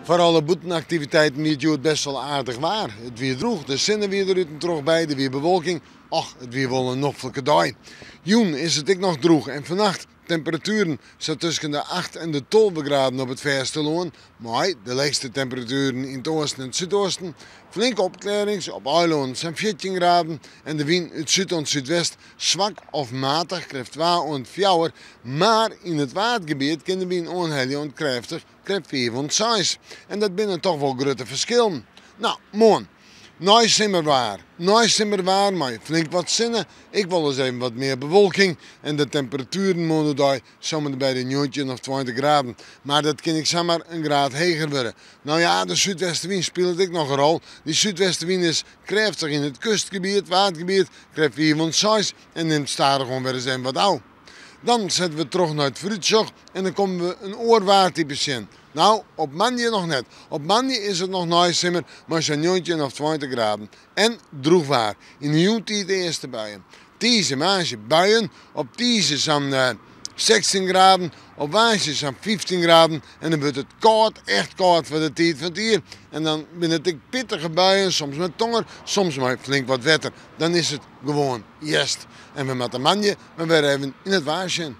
Foar alle bûtenaktiviteiten wie it hjoed best wol aardich waar. It wie drûch, de sinne wie der út en troch by, der wie bewolking. Och, it wie wol in noflike dei. Jûn is it ek noch drûch en fannacht temperatueren sa tusken de 8 en de 12 graden op it fêstelân, mei de leechste temperatueren yn it oasten en it súdoasten. Flinke opklearrings, op eilannen sa'n 14 graden en de wyn út súd oant súdwest swak of matich, krêft 2 oant 4, mar yn it Waadgebiet kin de wyn oanhelje oant krêftich, krêft 5 oant 6. En dat binne toch wol grutte ferskillen. No, moarn. Neisimmerwaar. Neisimmerwaar mei flink wat sinne, ek wolris even wat mear bewolking en de temperatueren moarn oerdei sommer by de 19 of 20 graden. Mar dat kin ek samar in graad heger wurde. No ja, de súdwestewyn spilet ek noch in rol. Dy súdwestewyn is krêftich yn it kustgebiet, Waadgebiet, krêft 5 oant 6 en nimt stadichoan wer ris even wat ôf. Dan sette we troch nei it foarútsjoch en dan komme we in oar waartype tsjin. No, op moandei noch net. Op moandei is it noch neisimmer mei sa'n 19 of 20 graden en drûch waar. Yn de jûntiid de earste buien. Tiisdei, woansdei buien. Op tiisdei sa'n 16 graden, op woansdei sa'n 15 graden en dan wurdt it kâld, echt kâld foar de tiid fan it jier. En dan binne it ek pittige buien, soms mei tonger, soms mei flink wat wetter. Dan is it gewoan hjerst. En we moatte moandei mar wer even yn it waar sjen.